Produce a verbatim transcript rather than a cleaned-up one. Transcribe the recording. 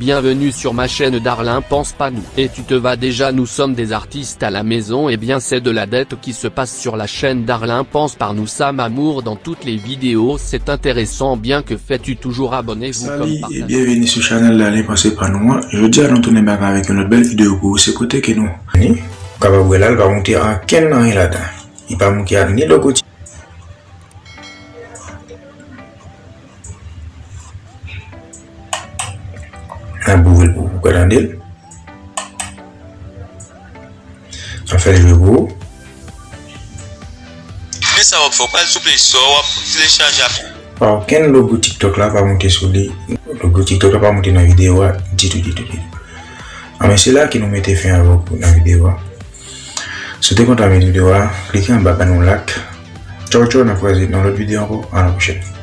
Bienvenue sur ma chaîne Darlin Pense Pas Nous. Et tu te vas déjà, nous sommes des artistes à la maison. Eh bien, c'est de la dette qui se passe sur la chaîne Darlin Pense Pas Nous. Sam Amour dans toutes les vidéos, c'est intéressant. Bien que fais-tu toujours abonner vous comme Salut et bienvenue sur channel Darlin Pense Pas Nous. Jodi a nou tounen bak avèk yon lòt bèl videyo pou ou. Se kote ke nou ni ou kapab wè la, li pa moute ankenn anyen ladan. Li pa moute ni logo N ap ouvri l pou ou ka tande l. N ap fè l jwe pou ou. Men sa w ap fè, w pral sou Play Store, w ap telechaje aplikasyon. Pa okenn logo TikTok la pa moute sou li. Logo TikTok la pa moute nan videyo a ditou, ditou, ditou. Anben, se la ke nou mete fen avèk ou nan videyo a. Si w te kontan videyo a, klike anba ban nou like. Tchaw, tchaw, n ap kwaze nan lòt videyo ankò. A la pwochèn.